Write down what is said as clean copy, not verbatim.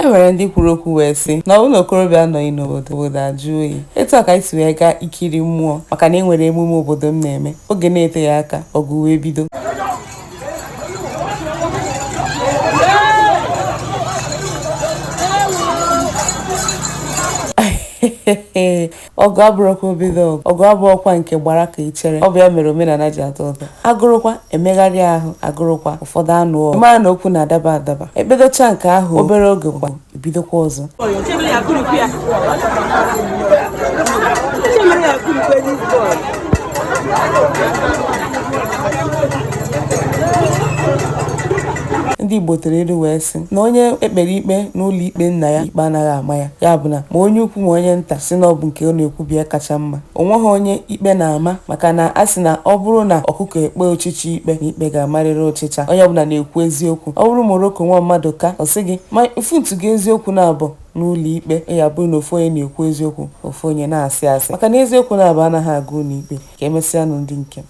E nwere ndị kwuru okwu wee sị na ọ bụrụ na okorobịa anọghị n'obodo, obodo ajụọ oyi. Etu a ka anyị si wee gaa ikiri mmụọ maka na e nwere emume obodo m na-eme. Oge na-eteghị aka, ọgụ wee bido. Ọgụ abụrọkwa obere ọgụ, ọgụ abụrọkwa nke gbara ka ị chere. Ọ bụ ya mere omenala ji atọ ụtọ. Agụrụkwa emegharịa ahụ, agụrụkwa ụfọdụ anụ ọgụ. Ị mara na okwu na-adaba adaba. Ekpedocha nke ahụ, obere oge kwa ebidokwa ọzọ. Ndị Igbo tụrụ ilu wee sị na onye ekpere ikpe n'ụlọ ikpe nna ya, ikpe anaghị ama ya. Ya bụ na ma onye ukwu ma onye nta sị na ọ bụ nke ọ na-ekwubi ya kacha mma. O nweghị onye ikpe na-ama maka na a sị na ọ bụrụ na ọkụkọ ekpee ụchịcha ikpe, na ikpe ga-amarịrị ụchịcha. Onye ọbụla na-ekwu eziokwu. Ọ bụrụ Morocco nwa mmadụ ka ọ sị gị ma ifuntu gị eziokwu na-abụ n'ụlọ ikpe, ya bụrụ na ofu onye na-ekwu eziokwu, ofu onye na-asị asị, maka na eziokwu na-abụ anaghị aga ụlọ ikpe. Ka emesịanụ, ndị nke m.